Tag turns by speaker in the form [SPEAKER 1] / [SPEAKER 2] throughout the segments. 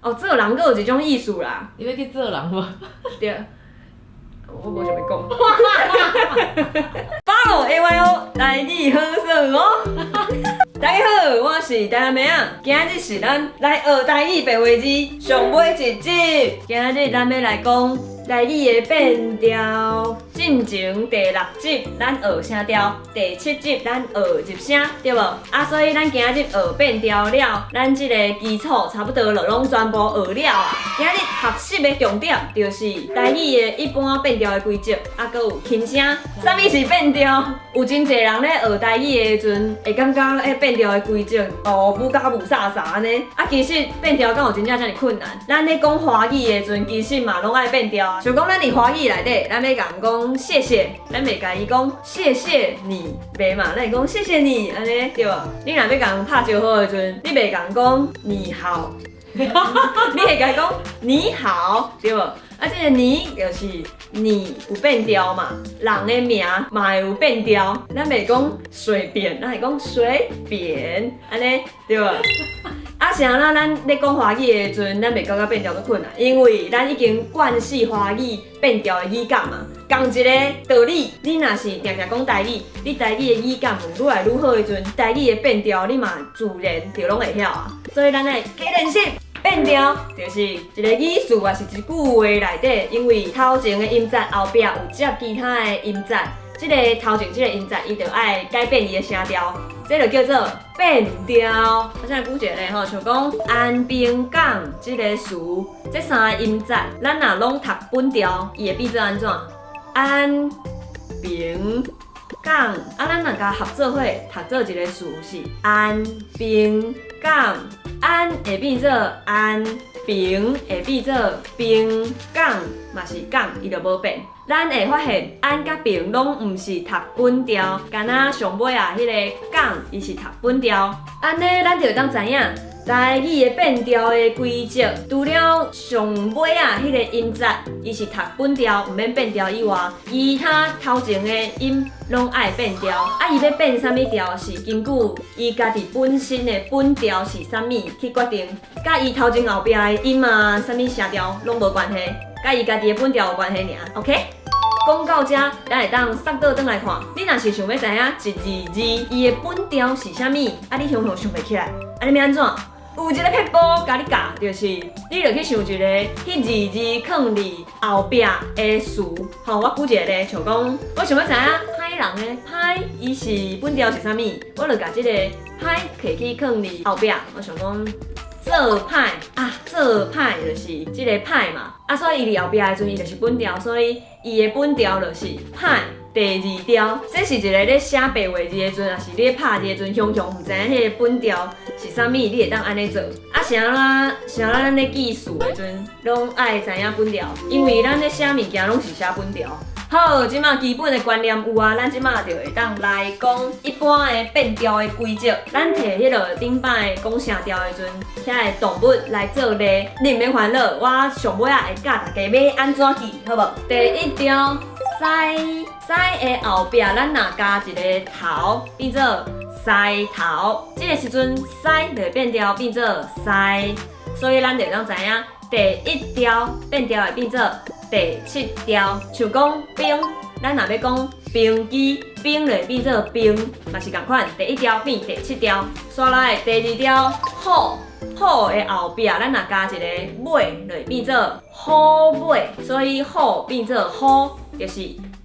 [SPEAKER 1] 哦，做人閣有一種意思啦。
[SPEAKER 2] 你欲去做人無？
[SPEAKER 1] 對，我無想欲講。Follow AYO 台語好耍哦！大家好，我是台南妹仔，今日是咱來學台語白話字上尾一集。今日咱欲來講台語的變調。進前第六集咱學聲調，第七集咱學入聲，對無？啊，所以咱今日學變調了，咱這個基礎差不多就攏全部學了啊。今日學習的重點就是台語的一般變調的規則，啊，閣有輕聲。啥物是變調？有真濟人咧學台語的時陣，會感覺彼變調的規則哦，霧甲霧煞煞按呢。啊，其實變調敢有真正遮爾困難？咱咧講華語的時陣，其實嘛攏愛變調啊。像講咱佇華語內底，咱欲共人講謝謝，咱袂共伊講謝謝你，袂嘛？咱會講謝謝你，按呢對無？你若欲共人拍招呼的時陣，你袂共人講你好，你會共伊講你好，對無？啊，這個你就是你有變調嘛，人的名嘛會有變調，咱袂講隨便，咱會講隨便，按呢對無？啊，是按怎咱咧講華語的時陣，咱袂感覺變調足困難，因為咱已經慣勢華語變調的語感嘛。仝一个道理，你若是定定講台語，你台語的語感愈來愈好的時陣，台語的變調你嘛自然就攏會曉啊。所以咱愛加練習。變調就是一个語詞抑是一句話內底，因為頭前的音節後壁有接其他的音節，這个頭前這个音節伊就愛改變伊的聲調，這就叫做變調。我先來舉一个例吼，像講安平港這个詞，這三个音節，咱若攏讀本調，伊會變做按怎？安平港。啊，咱若共合做伙讀做一个詞是安平港。安會變做安，平會變做平，港嘛是港，伊就無變。咱會發現安佮平攏毋是讀本調，干焦上尾仔彼个港，伊是讀本調。按呢，咱就會當知影台語的變調的規則，除了上尾仔彼个音節，伊是讀本調，毋免變調以外，其他頭前的音攏愛變調。啊，伊欲變啥物調，是根據伊家己本身的本調是啥物去決定，佮伊頭前後壁的音啊，啥物聲調攏無關係，佮伊家己的本調有關係爾。OK。講到遮，咱會當煞倒轉來看。你若是想欲知影一字字伊的本調是啥物，啊，你雄雄想袂起來，啊，你欲按怎？有一个撇步共你教，就是你著去想一个，彼字字囥佇後壁的詞。吼，我舉一個例，像講，我想欲知影歹人的歹，伊是本調是啥物，我就共這个歹提去囥佇後壁。我想講，做歹啊，做歹就是這个歹嘛，啊，所以伊佇後壁的時陣，伊就是本調，所以伊的本調就是歹。第二調，這是一个咧寫白話字的時陣，抑是咧拍字的時陣，雄雄毋知影彼個本調是啥物，你會當按呢做。啊，是按怎？是按怎咱咧記事的時陣，攏愛知影本調，因為咱咧寫物件攏是寫本調。好，這馬基本的觀念有啊，咱這馬就會當來講一般的變調的規則。咱提彼个頂擺講聲調的時陣，遐个動物來做例，你毋免煩惱，我上尾仔會教大家欲按怎記，好無？第一調，師，師的後壁，咱若加一个頭，變做師頭。這个時陣師就會變調變做師，所以咱就會當知影第一調變調會變做第七調。像講兵，咱若欲講兵機，兵就會變做兵，嘛是仝款。第一調變第七調。煞來第二調，虎，虎的後壁，咱若加一个尾，就會變做虎尾，所以虎變做虎，就是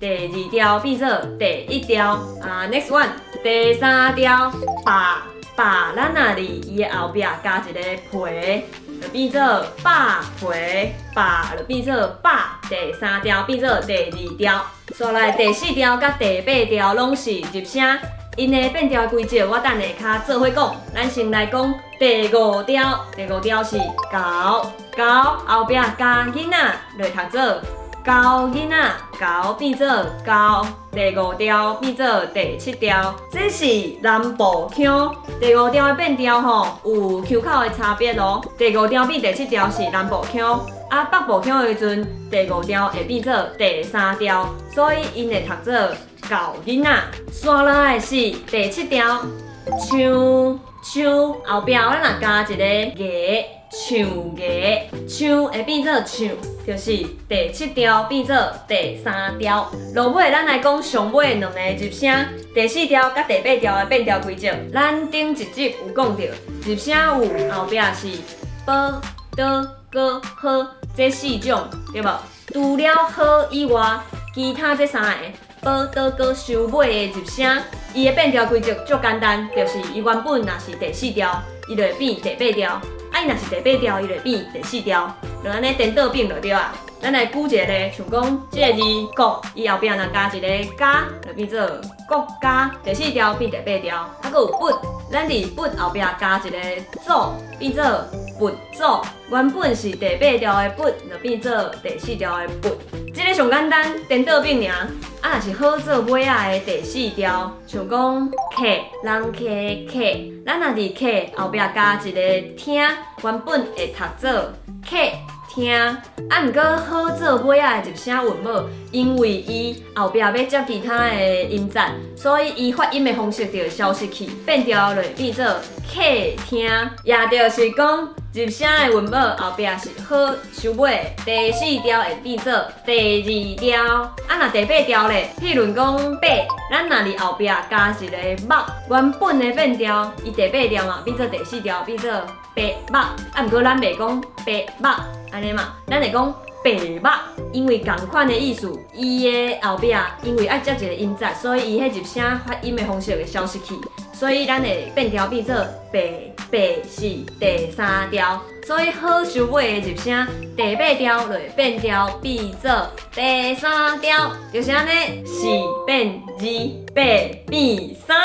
[SPEAKER 1] 第二調變做第一調。啊，next one，第三調，霸，霸，咱若佇伊的後壁加一個皮，就變做霸皮，霸就變做霸。第三調變做第二調。煞來第四調佮第八調攏是入聲，𪜶的變調規則我等下較做伙講。咱先來講第五調，第五調是猴，猴後壁加囡仔，就會讀做猴囡仔，猴變做猴，第五調變做第七調，這是南部腔。第五調的變調吼，有腔口的差別哦。第五調變第七調是南部腔，啊北部腔的時陣，第五調會變做第三調，所以𪜶會讀做猴囡仔。煞來是第七調，像像後壁咱若加一个牙，像牙，像會變做唱，就是第七調變做第三調。落尾咱來講上尾兩個入聲，第四調佮第八調的變調規則。咱頂一集有講著，入聲有後壁是 b、d、g、h 這四種，對無？除了 h 以外，其他這三個 b、d、g 收尾的入聲，伊的變調規則足簡單，就是伊原本若是第四調，伊就會變第八調；啊，伊若是第八調，伊就會變第四調，就按呢顛倒變就對啊。咱來舉一個例，像講這个字國，伊後壁若加一个家，就變做國家，第四調變第八調。啊，閣有佛，咱佇佛後壁加一個祖，變做佛祖，原本是第八調的佛，就變做第四調的佛。這个上簡單，顛倒變爾。啊，若是好做尾仔的第四調，像講客，人客客，咱若佇客後壁加一個聽，原本會讀做客聽。啊，毋過好做尾仔的入聲韻母，因為伊後壁欲接其他的音節，所以伊發音的方式就會消失去，變調就會變做客廳，也就是講入聲的韻母後壁是好收尾，第四調會變做第二調。啊，若第八調咧，譬如講八，咱若佇後壁加一個目，原本的變調，伊第八調嘛變做第四調，變做白目。啊，毋過咱袂講白目按呢嘛，咱會講白目，因為仝款的意思，伊的後壁因為愛接一個音節，所以伊彼入聲發音的方式會消失去，所以咱會變調變做白，白是第三調，所以好收尾的入聲，第八調就會變調變做第三調，就是按呢，四變二，八變三。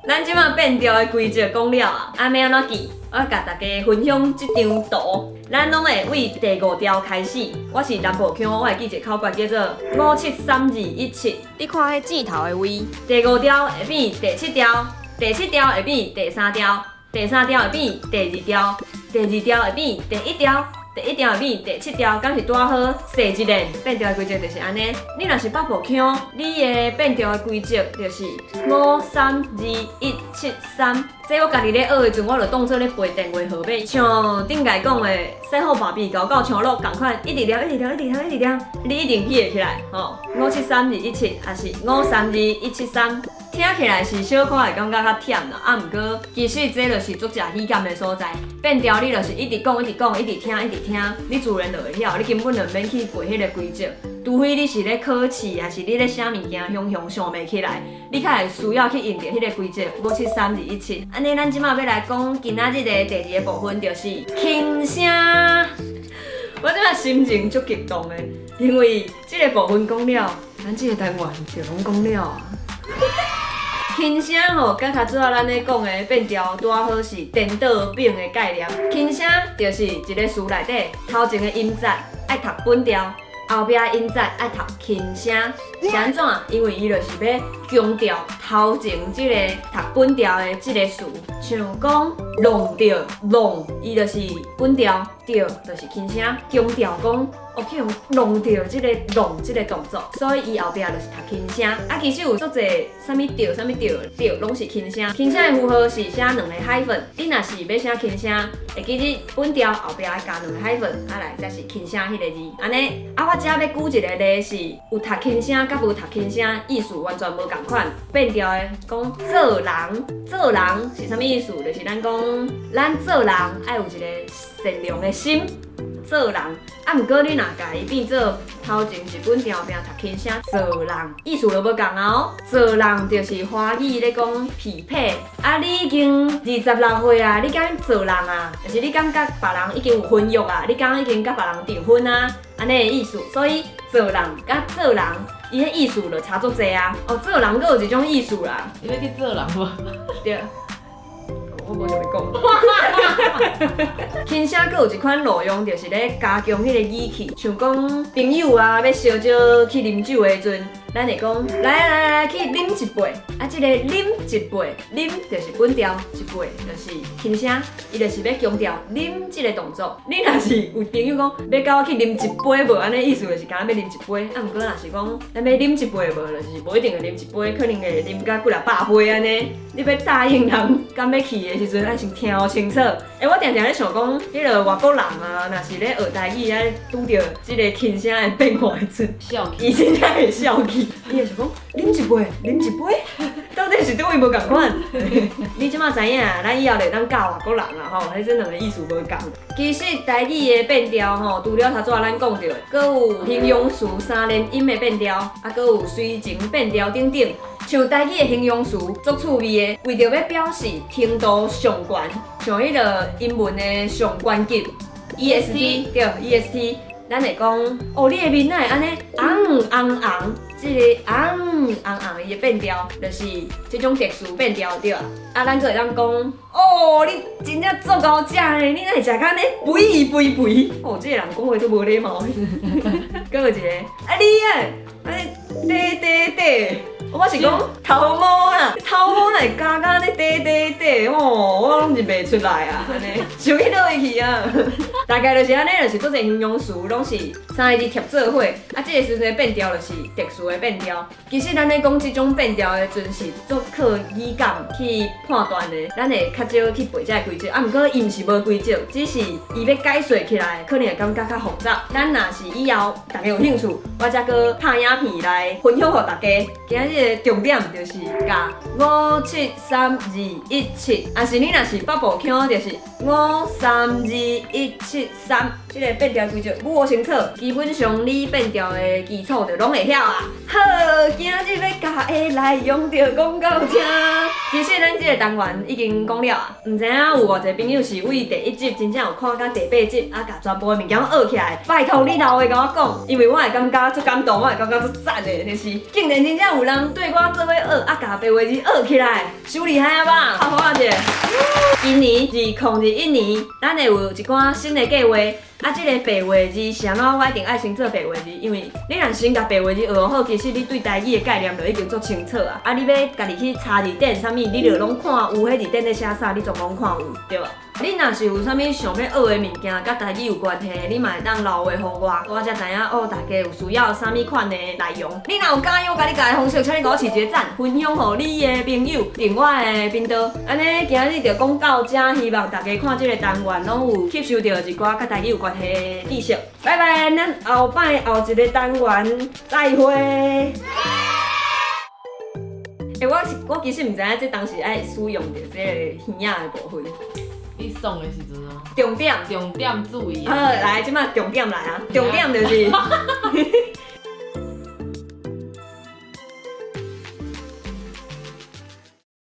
[SPEAKER 1] 咱這擺變調的規則講了啊，啊欲按怎記？我共大家分享這張圖，咱攏會對第五調開始。我是南部腔，我會記一個口訣叫做五七三二一七。你看彼箭頭的位，第五調會變第七調，第七調會變第三調，第三調會變第二調，第二調會變第一調。第一調會變第七調，敢是拄好踅一輪變調的規則就是按呢。你若是北部腔，你的變調的規則就是五三二一七三。這我家己咧學的時陣，我就當做咧背電話號碼，像頂擺講的西好芭比猴到長樂仝款，一直念，一直念，一直念，一直念，你一定記會起來吼。五七三二一七，抑是五三二一七三。聽起來是小可會感覺較忝啦，啊，毋過其實這就是足食喜感的所在。變調你就是一直講，一直講，一直聽，一直聽，你自然就會曉，你根本就毋免去背彼个規則。除非你是咧考試，抑是你咧寫物件，雄雄想袂起來，你較會需要去用著彼个規則五七三二一七。按呢，咱這擺欲來講今仔日的第二个部分，就是輕聲。我這擺心情足激動的，因為這个部分講了，咱這个單元就攏講了啊。輕聲吼，佮較早咱咧講的變調拄好是顛倒反的概念。輕聲就是一个詞內底頭前的音節愛讀本調，後壁音節愛讀輕聲。是按怎？因為伊就是欲強調頭前這个讀本調的這个詞，像講弄著弄，伊就是本調，著就是輕聲，強調講哦去予弄著這个弄這个動作，所以伊後壁就是讀輕聲。啊，其實有足濟啥物著啥物著著，攏是輕聲。輕聲的符號是寫兩个 hyphen，你若是欲寫輕聲，會記得本調後壁愛加兩個 hyphen，啊來才是輕聲彼个字。按呢，啊我遮欲舉一个例是，有讀輕聲佮無讀輕聲意思完全無仝款。變調的講做人，做人是啥物意思？就是咱講咱做人愛有一个善良的心。做人，啊，毋過你若共伊變做頭前是本調，後壁讀輕聲，做人意思就無仝啊哦。做人就是華語咧講匹配，啊，你已經26歲啊，你敢做人啊？就是你敢佮別人已經有婚約啊？你敢已經佮別人訂婚啊？按呢的意思，所以做人佮做人，伊彼意思就差足濟啊。哦，做人閣有一種意思啦。
[SPEAKER 2] 你欲去做人無？
[SPEAKER 1] 對。我無想欲講。輕聲閣有一款路用，就是咧加強彼个語氣，像講朋友啊，欲相招去啉酒的時陣，咱會講來來來來去啉一杯，啊，這個啉一杯，啉就是變調，一杯就是輕聲，伊就是欲強調啉這个動作。你若是有朋友講欲佮我去啉一杯無，按呢意思就是敢若欲啉一杯。啊，毋過若是講咱欲啉一杯無，就是無一定會啉一杯，可能會啉甲幾若百杯按呢。你欲答應人敢欲去的時陣，愛先聽清楚。欸，我定定咧想講，彼个外國人啊，若是咧學台語啊，拄著這个輕聲的變化的時陣，
[SPEAKER 2] 笑
[SPEAKER 1] 伊真正會笑去。伊會想講啉一杯，啉一杯，到底是佗位無仝款？你這馬知影，咱以後就會當教外國人啊吼，彼這兩个意思無仝。其實台語的變調吼，除了頭拄仔咱講著的，閣有形容詞三連音的變調，啊，閣有隨情變調等等。像台語的形容詞，足趣味的，為著欲表示程度上懸，像彼个英文的上懸級 EST 對 EST，咱會講哦，你的面哪會按呢紅紅紅，這个紅紅紅伊的變調，就是這種特殊變調對啊。啊，咱閣會當講哦，你真正足𠢕食的，你哪會食甲按呢肥肥肥？哦，這个人講話足無禮貌的。閣有一个，啊你啊，按呢短短短。我是講頭毛啦，頭毛哪會加甲按呢短短短吼，我攏認袂出來啊，按呢想去佗位去啊？大概就是按呢，就是足濟形容詞攏是三个字疊做伙，啊，這个時陣的變調就是特殊的變調。其實咱咧講這種變調的時陣是足靠語感去判斷的，咱會較少去背這个規則。啊，毋過伊毋是無規則，只是伊欲解說起來可能會感覺較複雜。咱若是以後大家有興趣，我才閣拍影片來分享予大家。今日的重點就是共五七三二一七，啊是你若是北部腔，就是五三二一七三，這个變調規則母清楚，基本上你變調的基礎就攏會曉啊。好，今日欲教的內容就講到這。其實咱這个單元已經講了啊，毋知影有偌濟朋友是對第一集真正有看到第八集，啊，共全部的物件學起來。拜託你留話共我講，因為我會感覺足感動，我會感覺足讚的，就是竟然真正有人對我做伙學，啊，共白話字學起來，傷厲害啊吧？拍鼓仔者。今年2021年，咱會有一寡新的計劃。啊，這个白話字是按怎？我一定愛先做白話字，因為你若先共白話字學好，其實你對台語的概念就已經足清楚啊。啊，你欲家己去查字典啥物，你就攏看有彼字典咧寫啥，你全攏看有，對無？你若是有啥物想欲學的物件，佮台語有關係，你嘛會當留話予我，我才知影哦。大家有需要啥物款的內容。你若有佮意我共你教的方式，請你共我飼一個讚，分享予你的朋友，訂我的頻道。按呢，今日就講到這，希望大家看這个單元攏有吸收著一寡佮台語有關係的知識。拜拜，咱後擺後一个單元再會。欸，我其實毋知影這當時愛使用著這个耳仔的部分。
[SPEAKER 2] 你爽的時陣哦。
[SPEAKER 1] 重點，
[SPEAKER 2] 重點注意。
[SPEAKER 1] 好，來，這馬重點來啊！重點就是。